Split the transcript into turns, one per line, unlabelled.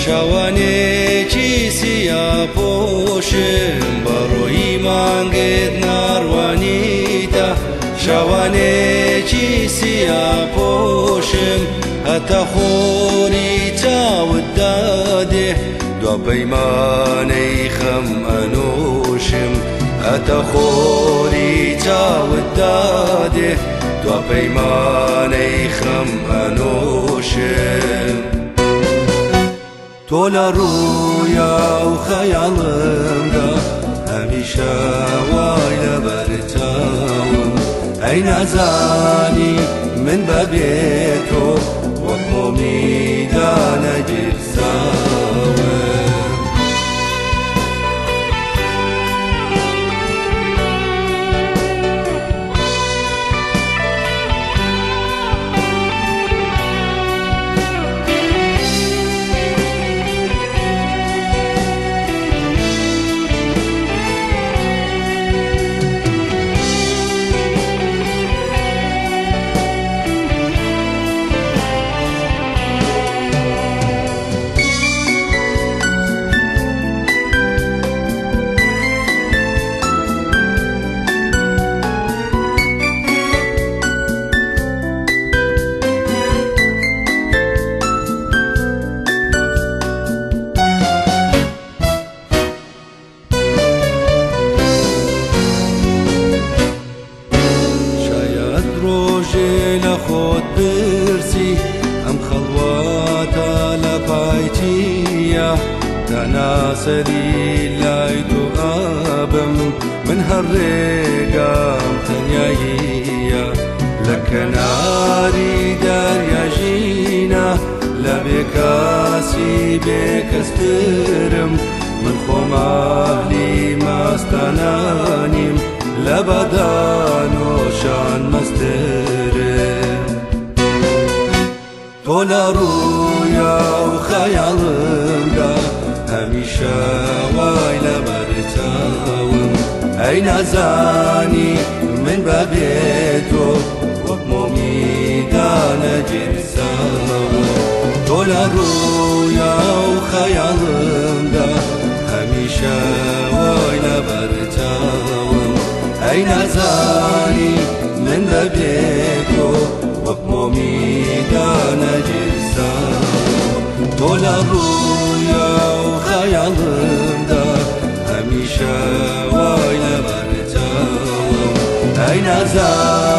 شەوانێکی سیا پۆشم بە ڕۆیی مانگت ناڕوانیتە شەوانێکی سیا پۆشم هەتا خۆری چاوت دادێ دوا پەیمانەی خەم ئەنۆشم هەتا خۆری چاوت دادێ دوا پەیمانەی خەم ئەنۆشم. تۆ لە ڕوویا و خەیاڵمدا هەمیشە وای لەبەر چاوم، ئەی نازانی من بەبێ تۆ وەک مۆمی دانەگیرساوم. شایەد ڕۆژێ لە خۆت پرسی ئەم خەڵواتە لە پای چییە؟ تەناسەری لای تۆ ئابم من هەر ڕێگام تەنیاییە، لە کەناری دەریا ژینە لە بێکاسی بێکەسترم، من خۆم ئەهلی مەستانانیم لە بەدانۆشان مەسترم. تۆ لە ڕوویا و خەیاڵمدا هەمیشە وای لەبەر چاوم، ئەی نازانی من بەبێ تۆ وەک مۆمی دانەگیرساوم. تۆ لە ڕوویا و خەیاڵمدا هەمیشە وای لەبەر چاوم، ئەی نازانی من بەبێ تۆ وەک مۆمی دانەگیرساوم. تۆ لە ڕوویا و خەیاڵمدا هەمیشە وای لەبەر چاوم، ئەی نازانی